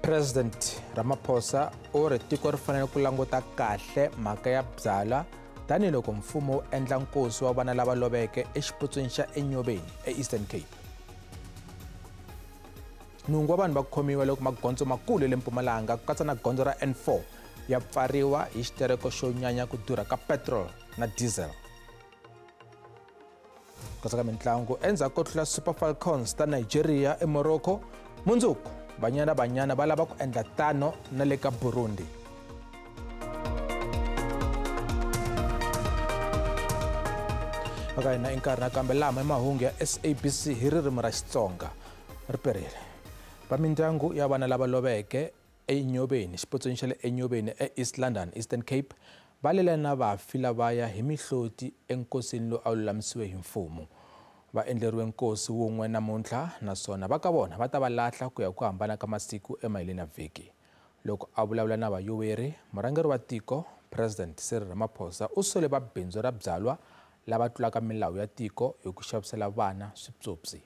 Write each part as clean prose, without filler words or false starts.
President Ramaphosa u ri tiko ri fanele ku languta kahle mhaka ya byalwa tanihiloko mfumo wu endla nkosi wa vana lava loveke exipotsweni xa Enyobeni eEastern Cape. Nhungu wa vanhu va khomiwa loko magondzo makulu ya le Mpumalanga ku katsa na gondzo ra N4 ya pfariwa hi xitereko xo nyanya ku durha ka petrol na diesel. Katsa ka mintlangu endzhaku ko hlula Super Falcons ta Nigeria eMorocco, mundzuku Banyana Banyana va lava ku endla tano na le ka Burundi. Eka hina i nkarhi nakambe lama i mahungu ya SABC hi ririmi ra Xitsonga ri perile. Va mindyangu ya vana lava loveke eNyobeni, xipotsweni xa le Enyobeni eEast London, Eastern Cape, va lele na vafi lavaya hi mihloti enkosini lowu a wu lulamisiwe hi mfumo. Va endleriwe nkosi wun'we namuntlha naswona va ka vona va ta va lahla ku ya ku hambana ka masiku emaheleni ya vhiki. Loko a vulavula na vayoweri, murhangeri wa tiko President Cyril Ramaphosa u sole va bindzu ra byalwa lava tlulaka milawu ya tiko hi ku xavisela vana swipyopyi.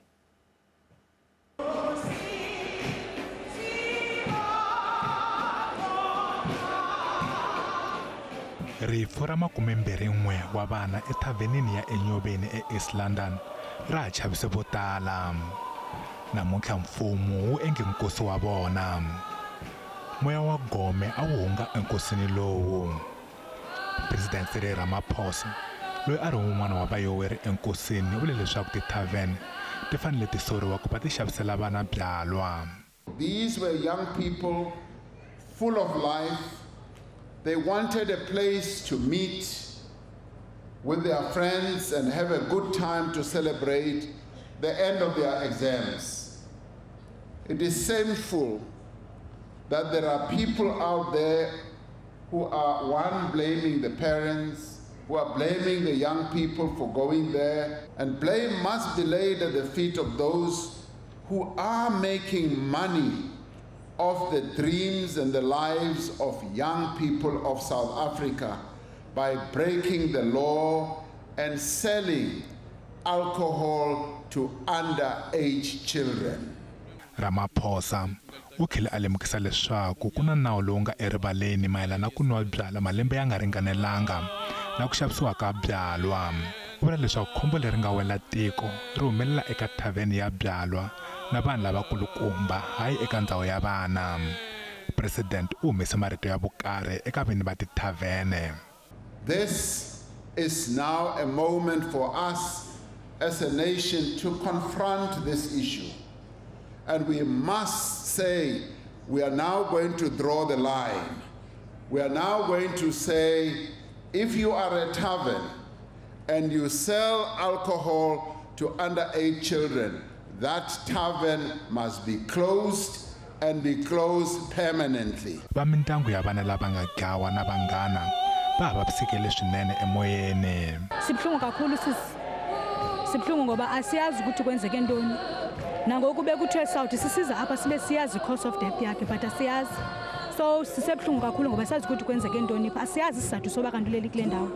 Rifu ra 21 wa vana ethavenini ya Enyobeni eEast London ra ha chavise vo tala. Namuntlha mfumo wu endle nkosi wa vona. Moya wa gome a wu hunga enkosini lowu. President Cyril Ramaphosa, loyi a ri wun'wana wa vayoweri enkosini, u vule leswaku tithavhene ti fanele ti soriwa ku va ti xavisela vana byalwa. These were young people full of life. They wanted a place to meet with their friends and have a good time to celebrate the end of their exams. It is shameful that there are people out there who are, one, blaming the parents, who are blaming the young people for going there, and blame must be laid at the feet of those who are making money of the dreams and the lives of young people of South Africa by breaking the law and selling alcohol to underage children. Ramaphosa u tlhele a lemukisa leswaku ku na nawu lowu nga erivaleni mayelana na ku nwa byalwa malembe ya nga ringanelanga na ku xavisiwa ka byalwa. U vula leswaku khombo leri nga wela tiko ri humelela eka thavhene ya byalwa na vanhu lavakulukumba, hayi eka ndhawu ya vana. President u humese marito ya vukarhi eka vini va tithavhene. This is now a moment for us as a nation to confront this issue. And we must say we are now going to draw the line. We are now going to say, if you are a tavern and you sell alcohol to underage children, that tavern must be closed and be closed permanently. Va mindyangu ya vana lava nga dlawa na vanghana va ha vavisekile swinene emoyeni. Sibuhlungu kakhulu sisi. Sibuhlungu ngoba asiyazi ukuthi kwenzeke ntoni. Nangoku bekuthiwe sawuthi sisiza apha sibe siyazi i-cause of death yakhe, but asiyazi. So sisebuhlungu kakhulu ngoba sazi ukuthi kwenzeke ntoni pha. Asiyazi isizathu soba kanti uleli kule ndawo.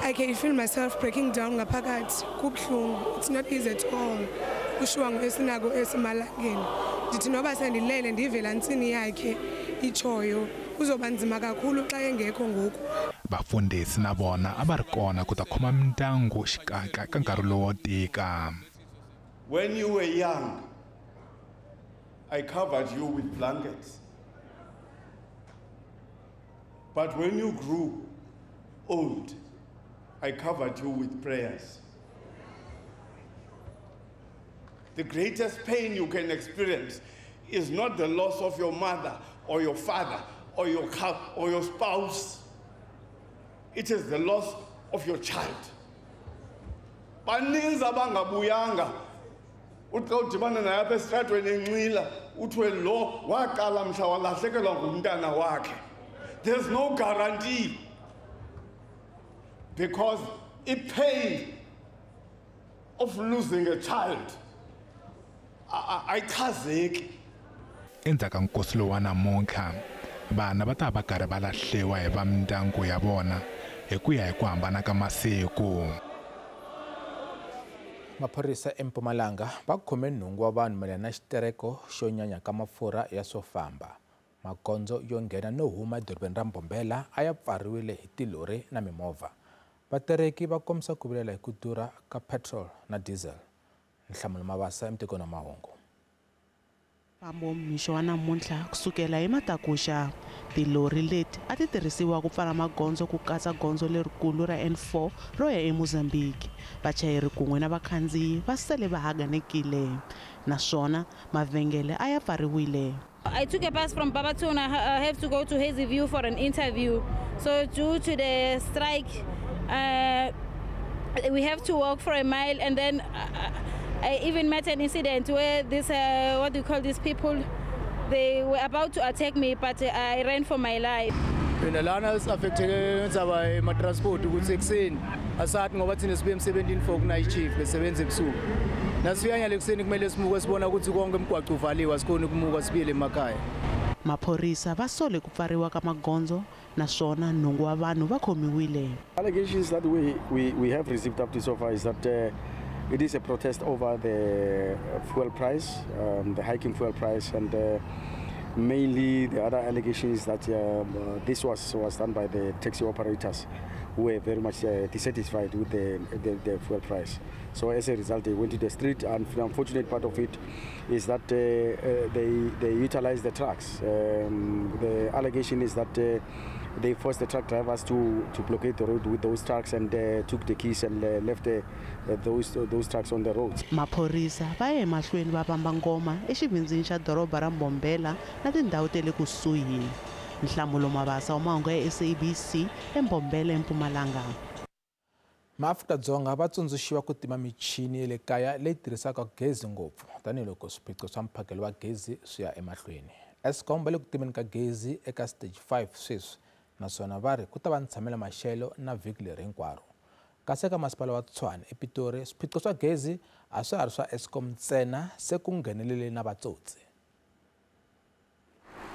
I can feel myself breaking down ngaphakathi. Kubuhlungu. It's not easy at all. Kushiwa ngesinako esimalangeni. Ndithi noba sendilele ndivela ntsini yakhe itshoyo. Kuzoba nzima kakhulu xa engekho ngoku. Vafundhisi na vona a va ri kona ku ta khoma mindyangu xikatla ka nkarhi lowo tika. When you were young, I covered you with blankets. But when you grew old, I covered you with prayers. The greatest pain you can experience is not the loss of your mother or your father or your spouse. It is the loss of your child. Baninzi abangabuyanga. Uthi xa udibana naye apha esitratweni enxila, uthiwe lo waqala mhla walahlekelwa ngumntana wakhe. There's no guarantee, because the pain of losing a child ayichazeki. Endzhaku ka nkosi lowu wa namuntlha, vana va ta va karhi va lahliwa hi va mindyangu ya vona hi ku ya hi ku hambana ka masiku. Maphorisa eMpumalanga va khome nhungu wa vanhu mayelana na xitereko xo nyanya ka mafurha ya swo famba. Magondzo yo nghena no huma edorobeni ra Mbombela a ya pfariwile hi tilori na mimovha. Vatereki va kombisa ku vilela hi ku durha ka petrol na diesel. Nhlamulo Mabasa emitikweni wa mahungu. Fambo mixo wa namuntlha kusukela hi matakuxa tilori leti a ti tirhisiwa ku pfala magondzo ku katsa gondzo lerikulu ra N4 ro ya eMozambique. Vachayeri kun'we na vakhandziyi va sele va haganekile naswona mavhengele a ya pfariwile. I took a bus from Barberton. I have to go to Hazyview for an interview. So due to the strike, we have to walk for a mile, and then I even met an incident where this, what do you call these people? They were about to attack me, but I ran for my life. Mina lana si-affecteke ndzaba ema-transport ukuthi ekuseni asathi ngoba thina sibuye emsebenzini for ku-night shift besebenza ebusuku. Nasifika nyalo ekuseni kumele simuke sibona ukuthi konke umgwaqo uvaliwe, asikhoni ukumuka sibuyele emakhaya. Maphorisa va sole ku pfariwa ka magondzo naswona nhungu wa vanhu va khomiwile. Allegations that we have received up to so far is that it is a protest over the fuel price, the hiking fuel price, and mainly the other allegation is that this was done by the taxi operators who were very much dissatisfied with the fuel price. So as a result, they went to the street, and the unfortunate part of it is that they utilized the trucks. The allegation is that they forced the truck drivers to blockade the road with those trucks and took the keys and left those trucks on the road. Maphorisa va ye emahlweni va vamba ngoma exivindzini xa doroba ra Mbombela na tindhawu ta le kusuhi. Nhlamulo Mabasa wa mahungu ya SABC eMbombela eMpumalanga. MaAfrika-Dzonga va tsundzuxiwa ku tima michini ya le kaya leyi tirhisaka gezi ngopfu tanihiloko swiphiqo swa mphakelo wa gezi swi ya emahlweni. Eskom va le ku timeni ka gezi eka stage 5 sweswi, naswona va ri ku ta va ntshamela maxelo na vhiki leri hinkwaro. Kasi eka masipala wa Tshwane ePitori, swiphiqo swa gezi a swa ha ri swa Eskom ntsena, se ku nghenelele na vatsotsi.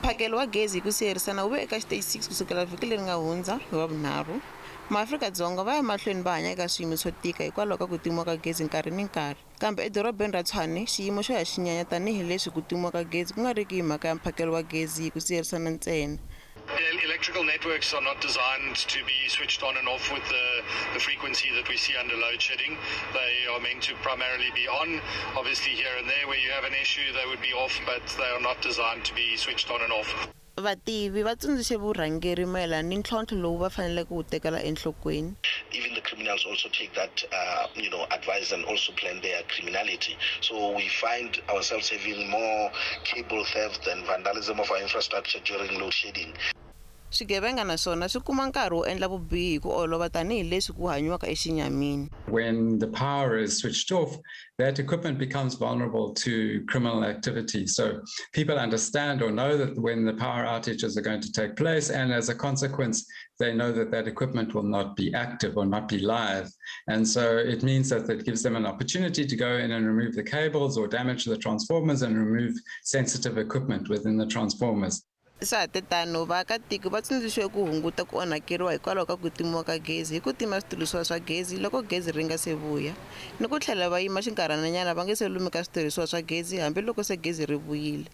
Mphakelo wa gezi hi ku siyerisana wu ve eka stage 6 kusukela vhiki leri nga hundza hi Wavunharhu. MaAfrika-Dzonga va ya mahlweni va hanya eka swiyimo swo tika hikwalaho ka ku timiwa ka gezi nkarhi ni nkarhi. Kambe edorobeni ra Tshwane xiyimo xo ya xi nyanya tanihileswi ku timiwa ka gezi ku nga riki hi mhaka ya mphakelo wa gezi hi ku siyerisana ntsena. Electrical networks are not designed to be switched on and off with the frequency that we see under load shedding. They are meant to primarily be on. Obviously here and there where you have an issue, they would be off, but they are not designed to be switched on and off. Vativi va tsundzuxe vurhangeri mayelana ni ntlhontlho lowu va faneleke ku wu tekela enhlokweni. Even the criminals also take that advice and also plan their criminality. So we find ourselves having more cable theft and vandalism of our infrastructure during load shedding. Swigevenga naswona swi kuma nkarhi wo endla vubihi hi ku olova tanihileswi ku hanyiwaka exinyamini. When the power is switched off, that equipment becomes vulnerable to criminal activity. So people understand or know that when the power outages are going to take place, and as a consequence, they know that that equipment will not be active or not be live. And so it means that it gives them an opportunity to go in and remove the cables or damage the transformers and remove sensitive equipment within the transformers. Swa ha tano vaakatiko va tsundzuxiwe ku hunguta ku onhakeriwa hikwalaho ka ku timiwa ka gezi hi ku tima switirhisiwa swa gezi loko gezi ri nga se vuya ni ku tlhela va yima xinkarhananyana va nge se lumeka switirhisiwa swa gezi hambiloko se gezi ri vuyile.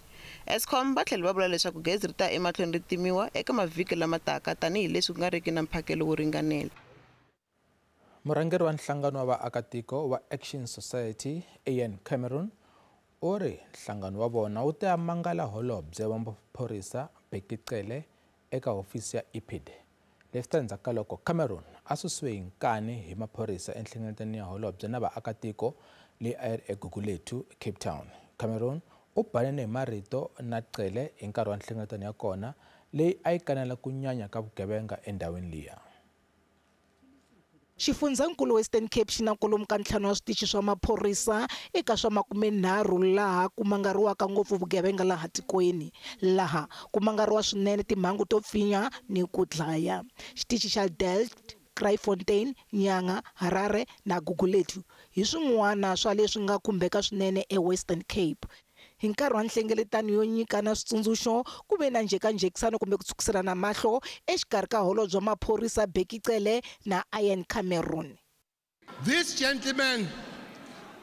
Eskom va tlhela va vula leswaku gezi ri ta emahlweni ri timiwa eka mavhiki lama taka tanihileswi ku nga riki na mphakelo wo ringanela. Murhangeri wa nhlangano wa vaakatiko wa Action Society Ian Cameron u ri nhlangano wa vona wu ta mangala holobye wa maphorisa Bheki Cele eka hofisi ya IPID. Leswi ta endzhaku ka loko Cameron a susiwe hi nkani hi maphorisa enhlengeletanweni ya holobye na vaakatiko leyi a yi ri eGugulethu, Cape Town. Cameron u banene hi marito na Cele hi nkarhi wa nhlengeletano ya kona leyi a yi kanela ku nyanya ka vugevenga endhawini liya. Xifundzankulu Western Cape xi na kwalomu ka 5 wa switichi swa maphorisa eka swa 30 laha ku mangariwaka ngopfu vugevenga laha tikweni, laha ku mangariwa swinene timhangu to pfinya ni ku dlaya. Xitichi xa Delft, Kraaifontein, Nyanga, Harare na Gugulethu hi swin'wana swa leswi nga khumbeka swinene eWestern Cape. Hi nkarhi wa nhlengeletano yo nyikana switsundzuxo ku ve na njhekanjhekisano kumbe ku tshukiselana mahlo exikarhi ka holobye wa maphorisa Bheki Cele na Ian Cameron. This gentleman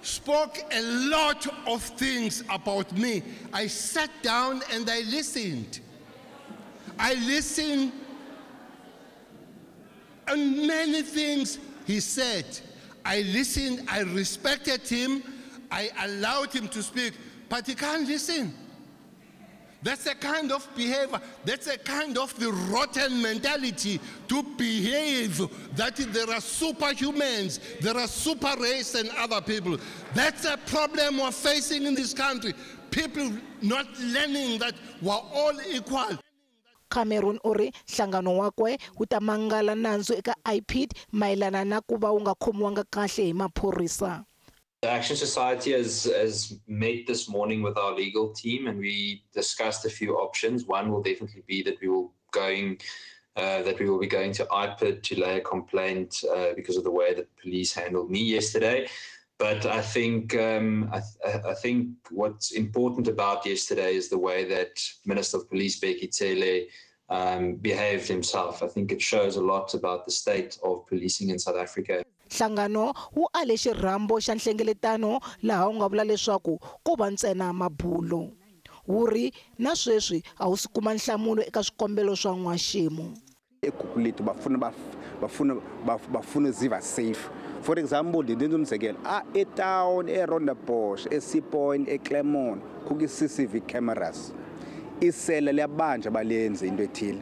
spoke a lot of things about me. I sat down and I listened. I listened, and many things he said. I listened, I respected him, I allowed him to speak, but he can't listen. That's a kind of behavior, that's a kind of the rotten mentality to behave that there are superhumans, there are super race and other people. That's a problem we're facing in this country. People not learning that we're all equal. Cameron u ri nhlangano wakwe wu ta mangala nandzu eka IPID mayelana na ku va wu nga khomiwanga kahle hi maphorisa. The Action Society has met this morning with our legal team, and we discussed a few options. One will definitely be that we will be going to IPID to lay a complaint because of the way that police handled me yesterday. But I think I think what's important about yesterday is the way that Minister of Police Bheki Cele behaved himself. I think it shows a lot about the state of policing in South Africa. Nhlangano wu ale xirhambo xa nhlengeletano laha wu nga vula leswaku ko va ntsena mabulo. Wu ri na sweswi a wu si kuma nhlamulo eka swikombelo swa n'waxemu. Egugulethu bafuna ziva safe. For example, ndenza umzekelo, etown, eRondebosch, eSea Point, eClermont, kukho CCTV cameras. Isela liyabanja balenze into ethile.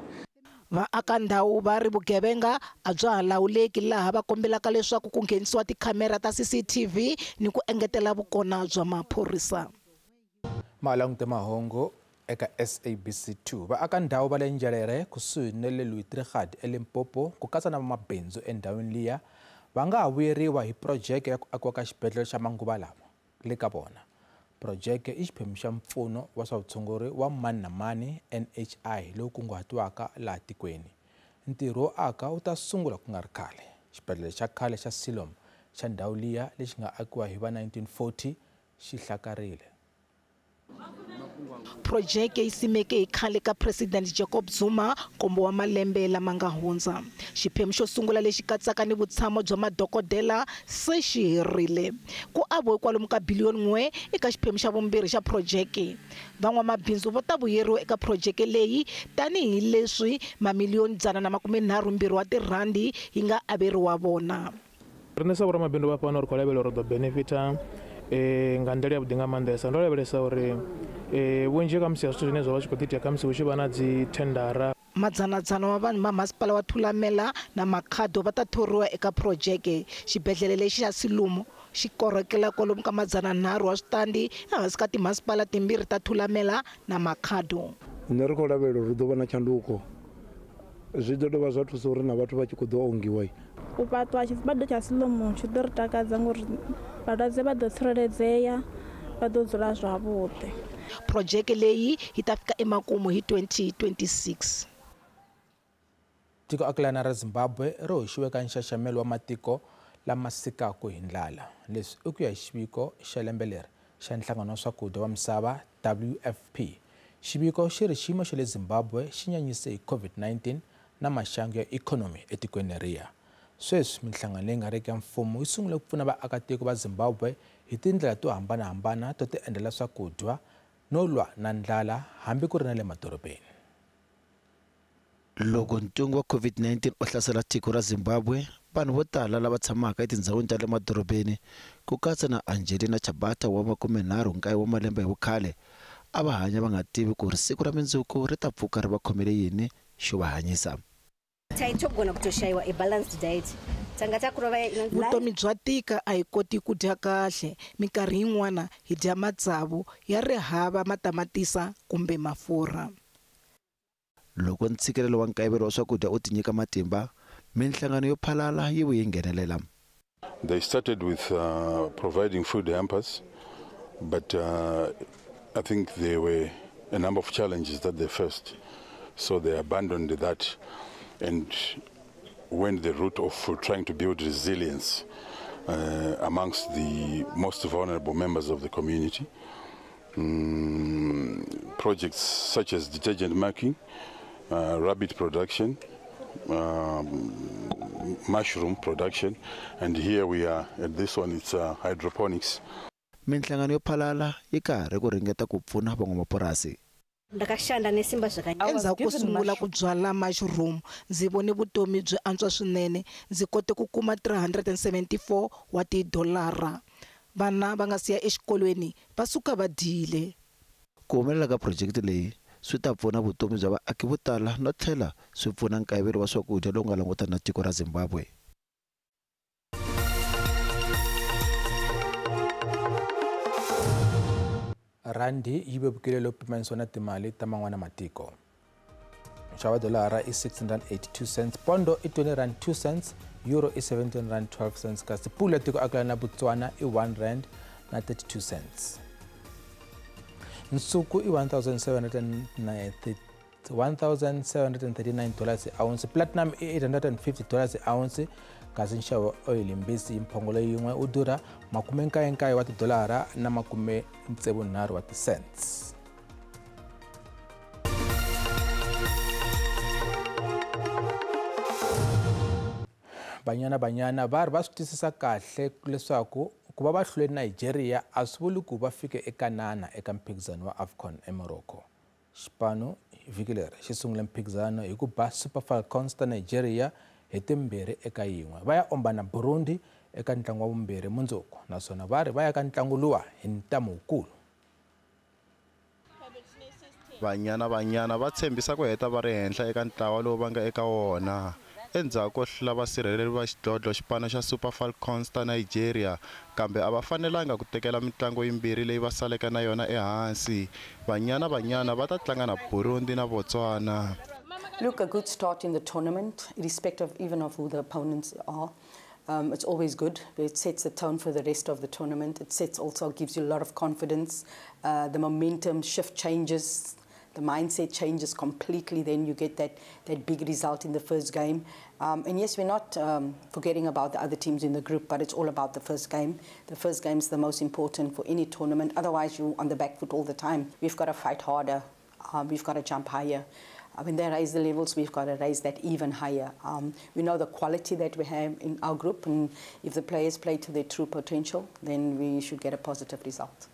Vaakandhawu va ri vugevenga a bya ha lawuleki laha va kombelaka leswaku ku nghenisiwa tikhamera ta CCTV ni ku engetela vukona bya maphorisa. Malangute mahungu eka SABC 2. Vaakandhawu va le Nzhelele kusuhi na le Louis-Trichardt eLimpopo ku katsa na vamabindzu endhawini liya va nga ha vuyeriwa hi projeke ya ku akiwa ka xibedhlele xa manguva lawa le ka vona. Projeke i xiphemu xa mpfuno wa swa vutshunguri wa mani na mani NHI lowu kunguhatiwaka laha tikweni. Ntirho wo aka wu ta sungula ku nga ri khale. Xibedhlele xa khale xa Siloam xa ndhawu liya lexi nga akiwa hi va 1940 xi hlakarile. Projeke yi simeke hi khale ka President Jacob Zuma nkombo wa malembe lama nga hundza. Xiphemu xo sungula lexi katsaka ni vutshamo bya madokodela se xi herile. Ku aviwe kwalomu ka biliyoni 1 eka xiphemu xa vumbirhi xa projeke. Van'wamabindzu va ta vuyeriwa eka projeke leyi tanihileswi mamiliyoni 132 wa tirhandi yi nga averiwa vona. Riṋe sa vhoramabindu vha fhano ri khou lavhelela uri ḓo benefita nga nḓila yavhuḓi nga maanḓesa. Ndo lavhelesa uri vhunzhi kha musi ya zwithu zwine zwa vha zwi khou ḓi itea kha musi hu tshi vha na dzi thendara. Madzanadzana wa vanhu va masipala wa Thulamela na Makhado va ta thoriwa eka projeke. Xibedhlele lexi xa Siloam xi korhokela kwalomu ka 300 wa switandi ehansi ka timasipala timbirhi ta Thulamela na Makhado. Nṋe ri khou lavhelela uri hu ḓo vha na tshanduko, zwi ḓo dovha zwa thusa uri na vhathu vha tshi khou ḓo ongiwa. U fhaṱwa tshibadela tsha Siloam tshi ḓo ri takadza ngori vhalwadze vha ḓo tsireledzea, vha ḓo dzula zwavhuḓi. Projeke leyi yi ta fika emakumu hi 2026. Tiko akelana ra Zimbabwe ri hoxiwe ka nxaxamelo wa matiko lama sikaka hi ndlala. Leswi i ku ya hi xiviko xa lembe leri xa Nhlangano wa Swakudya wa Misava WFP. Xiviko xi ri xiyimo xa le Zimbabwe xi nyanyise hi COVID-19 na maxangu ya ikhonomi etikweni leriya. Sweswi minhlangano leyi nga riki ya mfumo yi sungule ku pfuna vaakatiko va Zimbabwe hi tindlela to hambanahambana to ti endlela swakudya no lwa na ndlala hambi ku ri na le madorobeni. Loko ntungu wa COVID-19 u hlasela tiko ra Zimbabwe, vanhu vo tala lava tshamaka etindhawini ta le madorobeni ku katsa na Angelina Chabata wa 39 wa malembe hi vukhale a va hanya va nga tivi ku ri siku ra mundzuku ri ta pfuka ri va khomele yini xo va hanyisa. Vutomi bya tika a hi koti ku dya kahle, minkarhi yin'wana hi dya matsavu ya ri hava matamatisa kumbe mafurha. Loko ntshikelelo wa nkayivelo wa swakudya u tinyika matimba, minhlangano yo phalala yi vuye nghenelela. They started with providing food hampers, but I think there were a number of challenges that they faced, so they abandoned that and went the route of trying to build resilience amongst the most vulnerable members of the community. Projects such as detergent making, rabbit production, mushroom production, and here we are at this one, it's hydroponics. Minhlangano yo phalala yi karhi ku ringeta ku pfuna van'wamapurasi. Endzhaku ko sungula ku byala mushroom, ndzi vone vutomi byi antswa swinene. Ndzi kote ku kuma $374 wa tidolara. Vana va nga siya exikolweni va suka va dyile. Ku humelela ka phurojekiti leyi swi ta pfuna vutomi bya vaaki vo tala no tlhela swi pfuna nkayivelo wa swakudya lowu nga langutana na tiko ra Zimbabwe. Randi yi vevukile loko pimanisiwa na timali ta man'wana matiko. Nxavo wa dolara i 682 cents, pondo i 20 rand 2 cents, euro i 17 rand 12 cents, kasi pula ya tiko akelana na Botswana i 1 rand na 32 cents. Nsuku i $1,739 hi ounce, platinum i $850 hi ounce, kasi nxavo wa oyili mbisi hi mphongolo yin'we wu durha 99 wa tidolara na 63 wa ti-cents. Banyana Banyana va ri va swi twisisa kahle leswaku ku va va hlule Nigeria a swi vuli ku va fike eKanana eka mphikizano wa AFCON eMorocco. Xipano vhiki leri xi sungule mphikizano hi ku ba Super Falcons ta Nigeria hi 2-1. Va ya omba na Burundi eka ntlangu wa vumbirhi mundzuku, naswona va ri va ya ka ntlangu luwa hi ntamu wukulu. Banyana Banyana va tshembisa ku heta va ri henhla eka ntlawa lowu va nga eka wona. Endzhaku ko hlula vasirheleri va xidlodlo xipano xa Super Falcons ta Nigeria, kambe a va fanelanga ku tekela mitlangu yimbirhi leyi va saleke na yona ehansi. Banyana Banyana va ta tlanga na Burundi na Botswana. Look, a good start in the tournament, irrespective even of who the opponents are. It's always good. It sets the tone for the rest of the tournament. It sets also gives you a lot of confidence. The momentum shift changes. The mindset changes completely. Then you get that big result in the first game. And yes, we're not forgetting about the other teams in the group, but it's all about the first game. The first game is the most important for any tournament. Otherwise, you're on the back foot all the time. We've got to fight harder. We've got to jump higher. When they raise the levels, we've got to raise that even higher. We know the quality that we have in our group, and if the players play to their true potential, then we should get a positive result.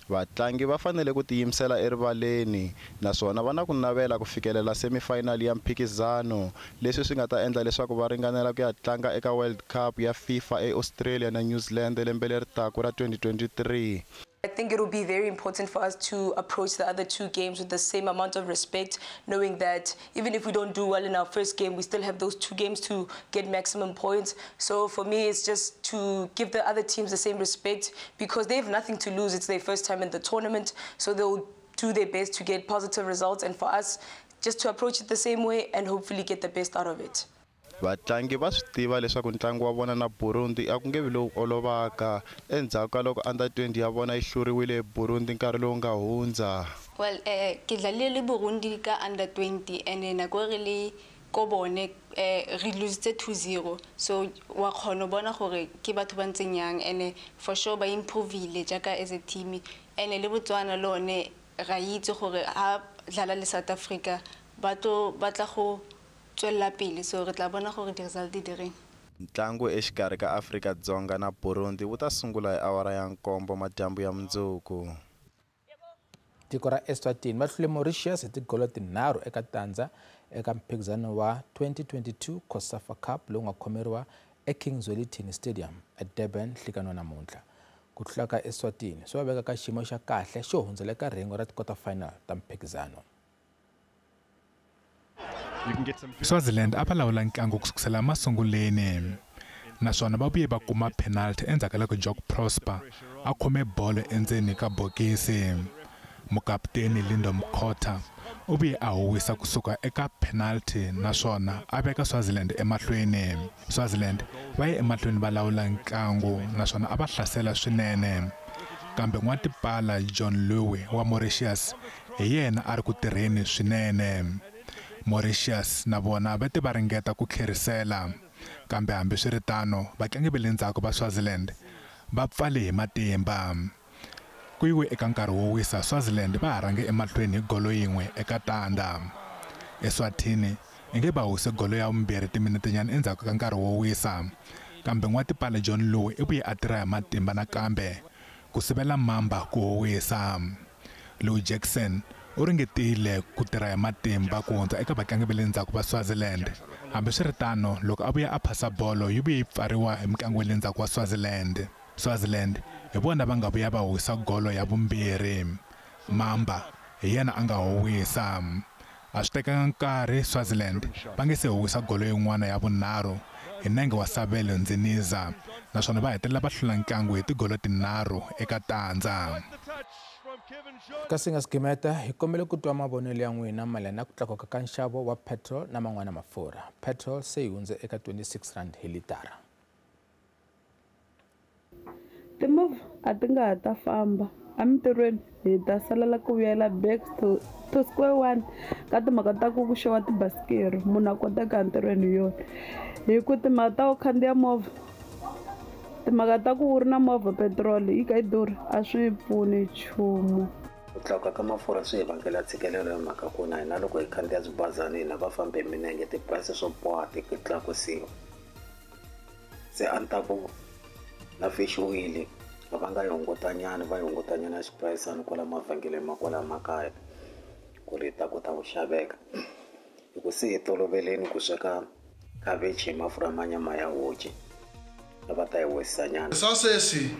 Vatlangi va fanele ku tiyimisela erivaleni naswona va na ku navela ku fikelela semifinal ya mphikizano, leswi swi nga ta endla leswaku va ringanela ku ya tlanga eka World Cup ya FIFA eAustralia na New Zealand lembe leri taka ra 2023. I think it will be very important for us to approach the other two games with the same amount of respect, knowing that even if we don't do well in our first game, we still have those two games to get maximum points. So for me, it's just to give the other teams the same respect, because they have nothing to lose. It's their first time in the tournament, so they'll do their best to get positive results. And for us, just to approach it the same way and hopefully get the best out of it. Vatlangi va swi tiva leswaku ntlangu wa vona na Burundi a ku nge vi lowu olovaka endzhaku ka loko under 20 ya vona yi hluriwile hi Burundi nkarhi lowu nga hundza. Well, ke dlalile le Burundi ka under 20 and nako re le ko bone re lositse 2-0, so wa kgona bona gore ke batho ba ntseng yang, and for sure ba improvile jaaka as a team. And le Botswana lone ra itse gore ha dlala le South Africa ba tlo batla go tswella pele, so re tla bona gore di-result di direng. Ntlangu exikarhi ka Afrika-Dzonga na Burundi wu ta sungula hi awara ya 7 madyambu ya mundzuku. Tiko ra Eswatini va hlule Mauritius hi tigolo 3-0 eka mphikizano wa 2022 COSAFA Cup lowu nga khomeriwa eKing Zwelithini Stadium eDurban nhlikani wa namuntlha. Ku hlula ka Eswatini swi va veka ka xiyimo xa kahle xo hundzela eka rhengu ra ti-quarter final ta mphikizano. Swaziland a va lawula ntlangu ku sukela masunguleni, naswona va vuye va kuma penalty endzhaku ka loko Jock Prosper a khome bolo endzeni ka bokisi. Mukaputeni Lindo Mkhota u vuye a huwisa kusuka eka penalty naswona a veka Swaziland emahlweni. Swaziland va ye emahlweni va lawula ntlangu naswona a va hlasela swinene, kambe n'watipala John Louis wa Mauritius hi yena a ri ku tirheni swinene. Mauritius na vona va te va ringeta ku tlherisela, kambe hambiswiritano vatlangi va le ndzhaku va Swaziland va pfale hi matimba. Ku yiwe eka nkarhi wo wisa, Swaziland va ha rhange emahlweni hi golo yin'we eka tanda. Eswatini inge va howise golo ya vumbirhi timinetenyana endzhaku ka nkarhi wo wisa. Kambe n'watipala John Louw i vuye a tirha hi matimba nakambe ku sivela Mamba ku howisa. Lou Jackson u ringetile ku tirha hi matimba ku hundza eka vatlangi va le ndzhaku va Swaziland. Hambiswiritano, loko a vuya a phasa bolo yi vuye yi pfariwa hi mutlangi wa le ndzhaku wa Swaziland. Swaziland hi vona va nga vuya va howisa golo ya vumbirhi. Mamba hi yena a nga howisa. A swi tekanga nkarhi Swaziland va nge se howisa golo yin'wana ya vunharhu hi nenge wa Sabelo Ndziniza, naswona va hetelela va hlula ntlangu hi tigolo tinharhu eka tandza. Kasi nga sigimeta hi kombela ku twa mavonelo ya n'wina mayelana na ku tlakuka ka nxavo wa petrol na man'wana mafurha. Petrol se yi hundze eka 26 rand hi litara. Timovha a ti nga ha ta famba emitirhweni, hi ta salela ku vuyela back to square one ka timhaka ta ku xava tibasikiri munhu a kota ku ya ntirhweni hi yona. Hi ku timhaka ta ku khandziya movha, timhaka ta ku u ri na movha petiroli yi ka yi durha a swi pfuni nchumu. Ku tlakuka ka mafurha swi hi vangela ntshikelelo hi mhaka ku na hina loko hi khandziya swibazana hina va fambe hi milenge ti-price swo boha ti tlakusiwa. Se a ni ta ku na fish oil va nga yi hungutanyana va yi hungutanyana xipurayisani kwala mavhengeleni ma kwala makaya ku ri ta kota ku xaveka. Hi ku se hi toloveleni ku sweka khavichi hi mafurha ma nyama ya honci va ta yi wisanyana. Swa sweswi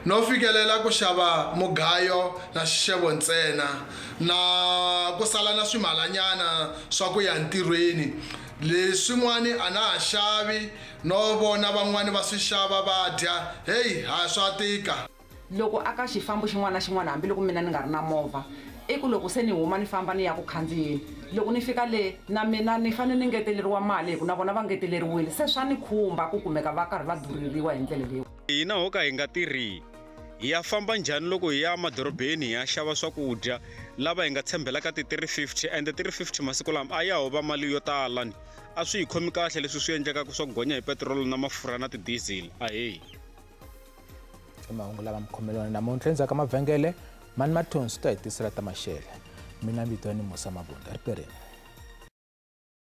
no fikelela ku xava mugayo na xixevo ntsena na ku sala na swimalanyana swa ku ya ntirhweni. Leswin'wani a na ha xavi no vona van'wani va swi xava va dya, heyi ha swa tika. Loko aka xifambo xin'wana na xin'wana hambiloko mina ni nga ri na movha i ku loko se ni huma ni famba ni ya ku khandziyeni, loko ni fika le na mina ni fanele ni ngeteleriwa mali hi ku na vona va ngeteleriwile, se swa ni khumba ku kumeka va karhi va durheriwa hi ndlela leyi. Hina ho ka hi nga tirhi hi ya famba njhani loko hi ya madorobeni hi ya xava swakudya lava hi nga tshembela ka ti-350 ende 350 masiku lama a ya ho va mali yo tala ni a swi hi khomi kahle leswi swi endlekaka swa ku gonya hi petiroli na mafurha na ti-diesel ahey. I mahungu lama mi khomelana namuntlha endzhaku ka mavhengele mani mathonsi ta hi tisela ta maxele. Mina vito ni Musa Mabunda ripereni.